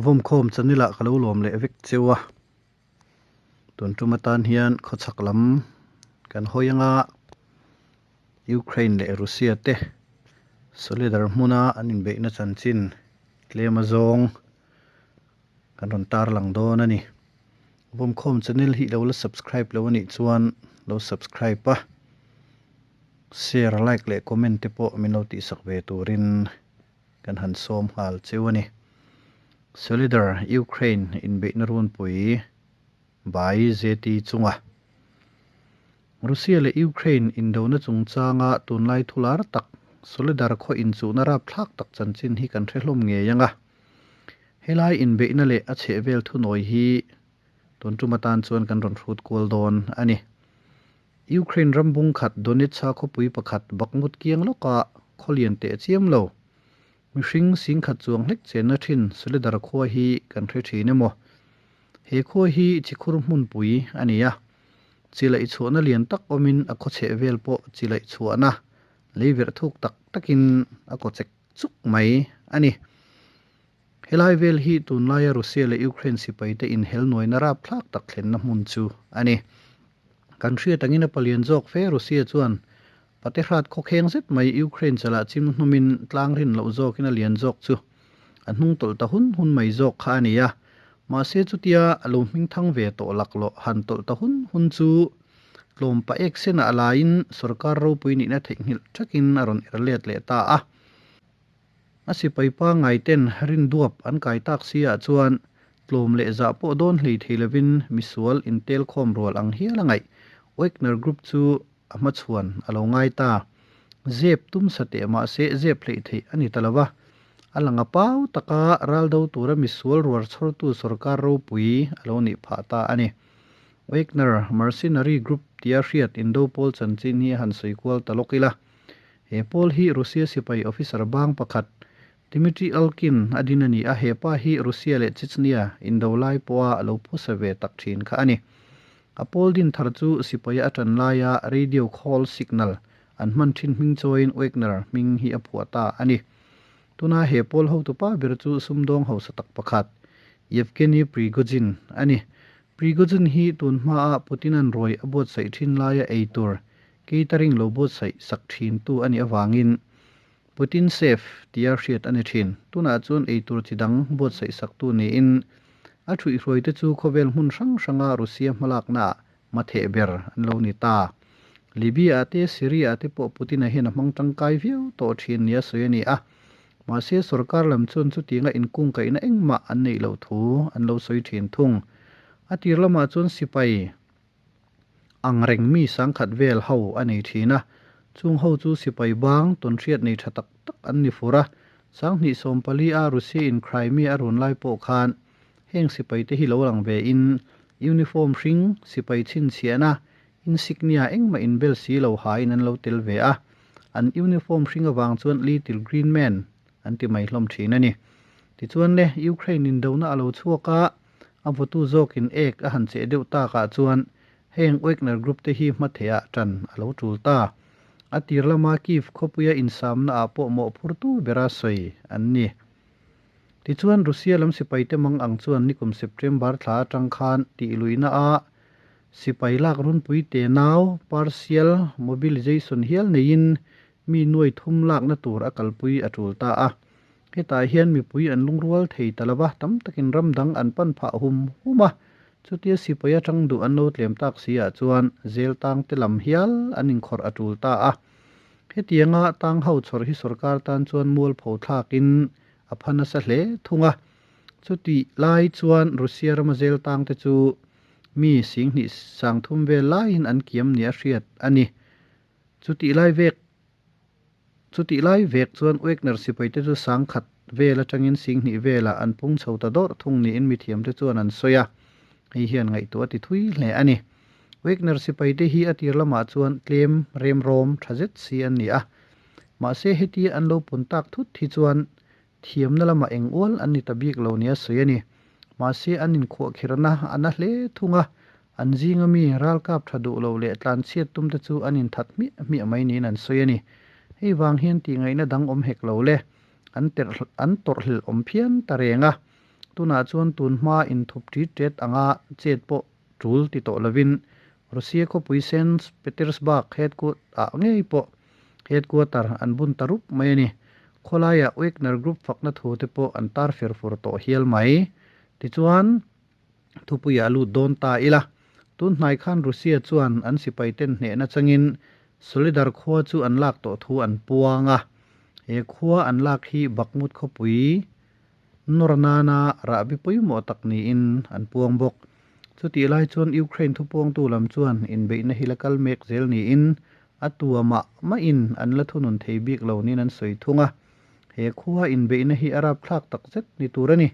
Vawmkhawm channel ah ka lo lawm leh vek cheu a, tun tum atan hian khawchhak lam kan hawi anga Ukraine leh Russia te Soledar hmuna an inbeihna chanchin tlem azawng kan rawn tarlang dawn a ni. Vawmkhawm channel hi lo la subscribe lo anih chuan lo subscribe a, share, like leh comment te pawh min lo tihsak ve turin kan han sawm nghal cheu a ni. Solidar Ukraine inbeihna runpui by ZT chunga Russia leh Ukraine indona chungchanga tunlai thular tak Solidar khaw inchuhna rapthlak tak chanchin hi kan hre hlawm ngei ang a. Helai inbeihna leh a chhehvel thunawi hi tun tum atan chuan kan rawn hrut kual dawn a ni. Ukraine ram bung khat Donetsk-a khawpui pakhat Bakhmut kiang lawka khaw lian teh chiam lo. Mihring singkhat chuang hlek chenna thin Soledar khua hi kan hre thin emaw? He khua hi chikhur hmunpui a ni a, chilaih chhuahna lian tak awmin a khaw chheh vel pawh chilaih chhuahna lei verh thuk tak takin a kaw chek chuk mai a ni. Helai vel hi tunlaia Russia leh Ukraine sipaite inhel nuaina rapthlak tak thlenna hmun chu a ni. Kan hriat angin a palian zawk fe Russia chuan Patehrat khawkheng zet mai Ukraine chalah chim hnumin tlang rin loh zawkin a lian zawk chu a hnung tawlh ta hun hun mai zawk kha a ni a. Mahse chutia a lo hmingthang ve tawh laklawh han tawlh ta hun hun chu tlawm pa ek senah a laiin sorkar ropui nihna theihnghilh thakin a rawn er let leh ta a. A sipai pangngai ten rinduap an kai tak si ah chuan tlawm leh zah pawh dawn hlei thei lovin misual intel khawm rual ang hial a ngaih. Wagner Group chu a hmachhuan a lo ngai ta. Zep tum sa teh mahse zep hleih theih a ni ta lo va. A lang a pau taka ral do tura misual ruar chhawrtu sorkar ropui a lo nih phah ta a ni. Wagner Mercenary Group tia hriat indo pawl chanchin hi a han sawi kual ta lawk ila. He pawl hi Russia sipai officer bang pakhat, Dmitry Alkin a din a ni a, he pa hi Russia leh Chechnya indo lai pawha a lo phusa ve tak thin kha a ni. A pawl din thar chu sipaia a tan laia radio call signal an hman thin hming chawiin Wagner hming hi a phuah ta a ni. Tuna he pawl hotupa ber chu sumdawng hausa tak pakhat, Yevgeny Prigozhin a ni. Prigozhin hi tun hmaa Putin-a'n ruai a buatsaih thin laia ei tur Catering lo buatsaih sak thintu a nih avangin Putin Chef tia hriat a ni thin. Tunah chuan eitur chi dang buatsaih saktu niin a thuihhruaite chu khawvel hmun hrang hranga Russia hmalaknaah matheh ber an lo ni ta. Libya-ah te Syria-ah te pawh Putin-a hian a hmang tangkai viau tawh thin nia sawi a ni a. Mahse sorkar lam chuan chutianga inkungkaihna engmah an neih loh thu an lo sawi thin thung. A tir lamah chuan sipai Angreng mi sangkhat vel ho a nei thin a, chung ho chu sipai bang tawnhriat nei tha tak tak an ni fur a, Sanghnih 14 a Russia in Crimea a run lai pawh khan heng sipai te hi lo lang ve in uniform hring sipai chhinchhiahna insignia engmah inbel si lo ha in an lo tel ve a, an uniform hring avang chuan Little Green Man an ti mai hlawm thin a ni. Tichuan le Ukraine indona a lo chhuak a, A vawtu zawkin ek a han cheh deuh takah chuan heng Wagner Group te hi hmathehah ṭan a lo ṭul ta. A tir lama Kyiv khawpuia insamna ah pawh mawhphurtu bera sawi an ni. Tichuan Russia lam sipaite mang ang chuan nikum September thla aṭang khan tihluihna a sipai lak runpui tenau, partial mobilization, hial neiin mi nuai thum lakna tur a kalpui a ṭul ta a. Hetah hian mipui an lungrual thei ta lo va, tam takin ram dang an pan phah hum hum a, chutia sipai atang duh an lo tlem tak si ah chuan zel tang te lam hial an inkhawrh a tul ta a. Hetianga tang ho chhawrh hi sorkar tan chuan mualpho thlakin a pha nasa hle thung a. Chutih lai chuan Russia rama zel tang te chu mi singhnih sangthum vel laiin an kiam nia hriat a ni. Chutih lai vek Chutih lai vek chuan Wagner sipaite chu sangkhat vel atangin singhnih velah an pung chho ta dawrh thung niin mithiamte chuan an sawi a, hei hian ngaihtuah a ti thui hle a ni. Wagner sipaite hi a tir lamah chuan tlem remrawm tha zet si an ni a, mahse hetia an lo pun tak thut hi chuan thiamna lamah eng ual an ni ta bik lo nia sawi a ni. Mahse an inkhuahkhirhna a na hle thung a, an zinga mi ralkap tha duh lo leh tlanchhiat tum te chu an inthat hmiah hmiah mai niin an sawi a ni. Hei vang hian tihngaihna dang awm hek lo le, an terh an tawrhhlelh awm phian ta reng a. Tunah chuan tun hma inthup ṭit ṭet anga chet pawh ṭul ti tawh lovin Russia khawpui Saint Petersburg headquarter-ah ngei pawh headquarter an bun ta rup mai a ni. Khawlaiah Wagner Group fakna thu te pawh an tar fer fur tawh hial mai. Tichuan, thupuiah lut dawn ta ila. Tun hnai khan Russia chuan an sipaiten hnehna changin Soledar khua chu an lak tawh thu an puang a. He khua an lak hi Bakhmut khawpui nawr nana rahbi pawimawh tak niin an puang bawk. Chutih lai chuan Ukraine thupuangtu lam chuan inbeihna hi la kal mek zel niin a tua mah mahin an la thunun thei bik lo niin an sawi thung a. He khua inbeihna hi a rapthlak takzet ni tur a ni.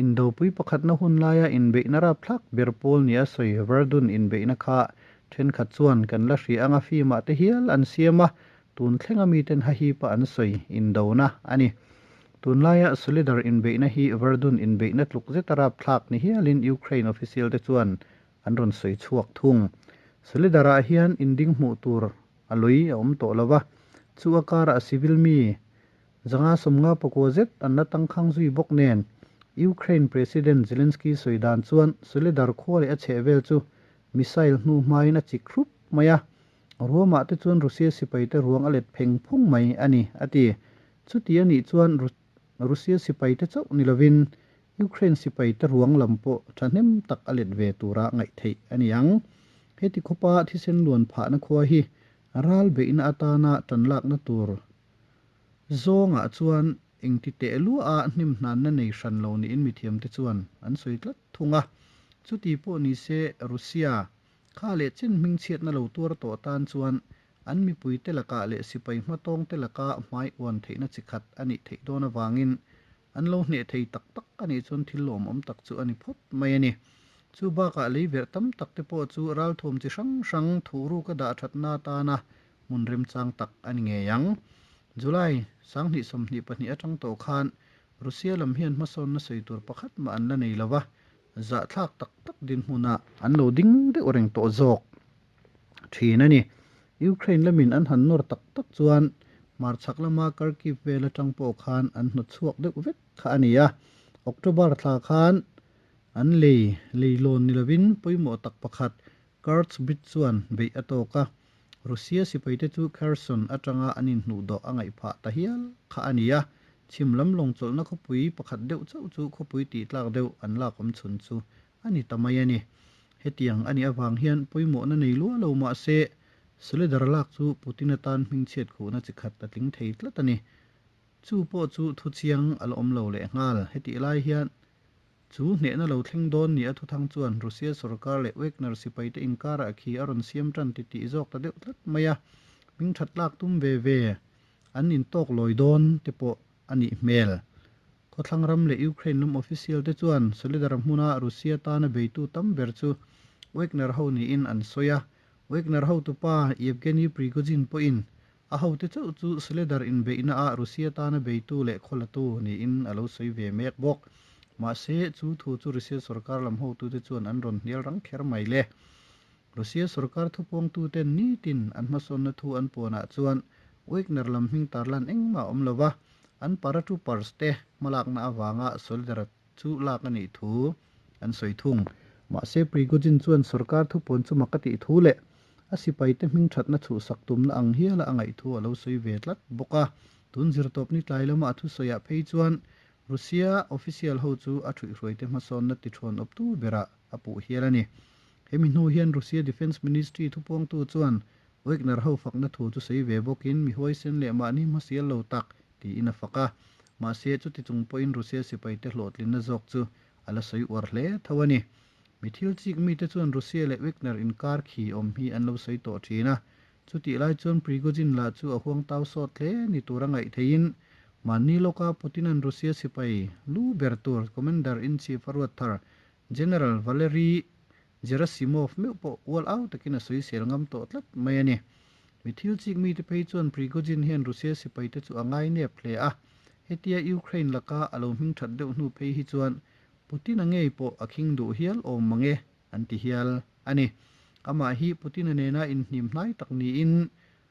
Indopui pakhatna hun laia inbeihna rapthlak ber pawl nia sawi Verdun inbeihna kha thenkhat chuan kan la hria anga film-ah te hial an siam a, tun thlenga miten hahipa an sawi indona a ni. Tunlaia Soledar inbeihna hi Verdun inbeihna tluk zeta rapthlak ni hialin Ukraine official te chuan an rawn sawi chhuak thung. Soledar-ah hian inding hmuh tur a lui a awm tawh lo va, chu a karah civil mi 159 zet an la tangkhang zui bawk nen, Ukraine President Zelensky sawi dan chuan Soledar khua leh a chhehvel chu missile hnu hmain a chik hrup mai a, ruamah te chuan Russia sipaite ruang a let pheng phung mai a ni, a ti. Chuti a nih chuan Russia sipaite chauh ni lovin Ukraine sipaite ruang lam pawh thahnem tak a let ve tura ngaih theih a ni ang. Heti khawpa thisen luan phahna khua hi ral beihna atana tanlakna tur Zawngah chuan engti teh luaha hnim hnanna nei hran lo niin mithiamte chuan an sawi tlat thung a. Chuti pawh ni se Russia kha leh chin hmingchhiatna lo tuar tawh tan chuan an mipuite lakah leh sipai hmatawngte laka hmai uan theihna chi khat a nih theih dawn avangin an lo hneh thei tak tak a nih chuan thil lawmawm tak chu a ni phawt mai a ni. Chu bakah leiverh tam tak te pawh chu ralthuam chi hrang hrang thuhruka dah thatna atana hmun remchang tak a ni ngei ang. July 2022 atang tawh khan Russia lam hian hmasawnna sawi tur pakhat mah an la nei lo va, zahthlak tak tak dinhmunah an lo ding deuh reng tawh zawk thin a ni. Ukraine lamin an han nawr tak tak chuan hmarchhak lama Kharkiv vel atang pawh khan an hnawt chhuak deuh vek kha a ni a. October thla khan an lei leilawn ni lovin pawimawh tak pakhat Kerch Bridge chuan beih a tawk a, Russia sipaite chu Kherson atanga an inhnuhdawh a ngaih phah ta hial kha a ni a, chhim lam lawng chawlhna khawpui pakhat deuh chauh chu khawpui tih tlak deuh an lak awm chhun chu a ni ta mai a ni. Hetiang a nih avang hian pawimawhna nei lua lo mah se, Soledar lak chu Putin atan hmingchhiat khuhna chi khat a tling thei tlat a ni. Chu pawh chu thuchiang a la awm lo lehnghal. Hetih lai hian Chu hnehna lo thleng dawn ni a thuthang chuan Russia sorkar leh Wagner sipaite inkarah khi a rawn siam tan ti tih zawk ta deuh tlat mai a, hming that lak tum ve ve an intawk lawi dawn te pawh a nih hmel. Khawthlang ram leh Ukraine lam official te chuan Soledar hmuna Russia tana beitu tam ber chu Wagner ho niin an sawi a, Wagner hotupa Yevgeny Prigozhin pawhin A hote chauh chu Soledar inbeihnaah Russia tana beitu leh khawlatu niin a lo sawi ve mek bawk. Mahse, chu thu chu Russia sorkar lam hotute chuan an rawn hnial rang kher mai le. Russia sorkar thupuangtuten nitin an hmasawnna thu an puanah chuan Wagner lam hming tarlan engmah a awm lo va, an paratroopers te hmalakna avanga Soledar chu lak a nih thu an sawi thung. Mahse, Prigozhin chuan sorkar thupuan chu mak a tih thu leh a sipaite hming thatna chhuhsak tumna ang hiala a ngaih thu a lo sawi ve tlat bawk a. Tun zirtawpni tlai lama a thusawiah phei chuan Russia official ho chu a thuihhruaite hmasawnna tithuan awptu berah a puh hial a ni. Hemi hnu hian Russia Defence Ministry thupuangtu chuan Wagner ho fakna thu chu sawi ve bawkin mi huaisen leh mahni hmasial lo tak tiin a fak a. Mahse, chuti chung pawhin Russia sipaite hlawhtlinna zawk chu a la sawi uar hle tho a ni. Mi thil chik mite chuan Russia leh Wagner inkar khi awm hi an lo sawi tawh thin a. Chutih lai chuan Prigozhin lah chu a huang tau sawt hle ni tura ngaih theihin mahni lawka Putin-a'n Russia sipai lu ber tur Commander-in-Chief a ruat thar General Valery Gerasimov meuh pawh ual au takin a sawisel ngam tawh tlat mai a ni. Mi thil chik mite phei chuan Prigozhin hian Russia sipaite chu a ngai nep hle a, hetia Ukraine laka a lo hming that deuh hnu phei hi chuan Putin-a ngei pawh a khing duh hial awm mang e, an ti hial a ni. Amah hi Putin-a nena inhnim hnai tak niin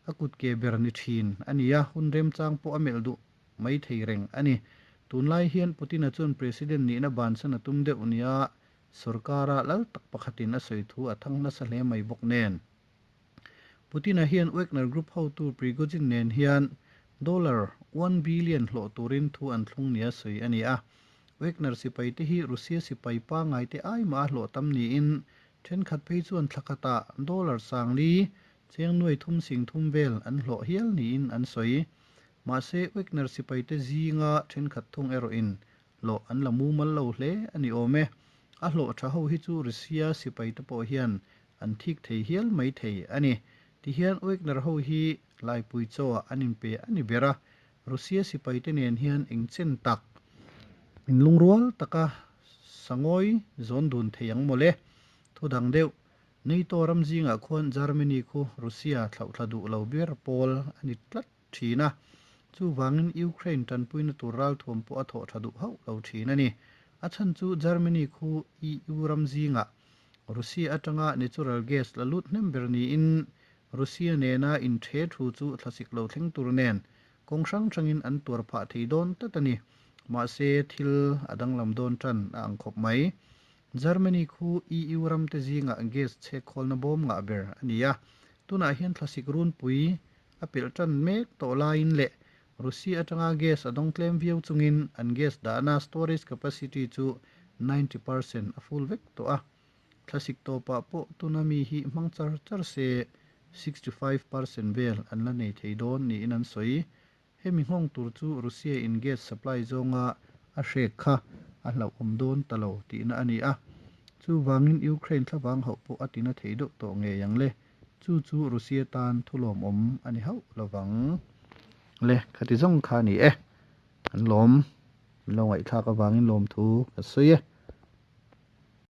a kut ke ber ni thin a ni a, hun remchang pawh a melh duh mai thei reng a ni. Tunlai hian Putin-a chuan President nihna bansan a tum deuh nia sorkara lal tak pakhatin a sawi thu a thang nasa hle mai bawk nen. Putin-a hian Wagner Group hotu Prigozhin nen hian dollar one billion hlawh turin thu an thlung nia sawi a ni a. Wagner sipaite hi Russia sipai pangaite ai mah a hlawh tam niin thenkhat phei chuan thla khatah dollar 4000 cheng nuai thum sing thum vel an hlawh hial niin an sawi. Mahse Wagner sipaite zinga thenkhat thung erawhin hlawh an la mumal lo hle a ni awm e. A hlawh tha ho hi chu Russia sipaite pawh hian an thik thei hial mai thei a ni. Tihian Wagner ho hi Laipui chaw ah an inpe a ni ber a, Russia sipaite nen hian eng chen tak inlungrual taka sangawi zawn dun thei ang mawle. Thu dang deuh, NATO ram zingah khuan Germany khu Russia thlauhthla duh lo ber pawl a ni tlat thin a, chuvangin Ukraine tanpuina tur ralthuam pawh a thawh tha duh hauh lo thin a ni. A chhan chu Germany khu EU ram zingah Russia atanga natural gas la lut hnem ber niin Russia nena inthe thu chu thlasik lo thleng tur nen kawng hrang hrangin an tuar phah thei dawn tlat a ni. Mahse thil a danglam dawn tan a ang khawp mai. Germany khu EU ramte zingah gas chhekkhawlna bawm ngah ber a ni a, tunah hian thlasik runpui a pelh tan mek tawh laiin leh Russia atanga gas a dawng tlem viau chungin an gas dahna storage capacity chu 90% a full vek tawh a. Thlasik tawpah pawh tuna mi hi hmang char char se 65% vel an la nei thei dawn niin an sawi. Hemi nghawng tur chu Russia in gas supply zawnga a hrek kha a hlauhawm dawn ta lo tihna a ni a. Chuvangin Ukraine thlavang hauh pawh a tina thei deuh tawh ngei ang le. Chu chu Russia tan thulawmawm a ni hauh lovang le. Khati zawng kha a ni e. An lawm, an lo ngaihthlak avangin lawmthu ka sawi e.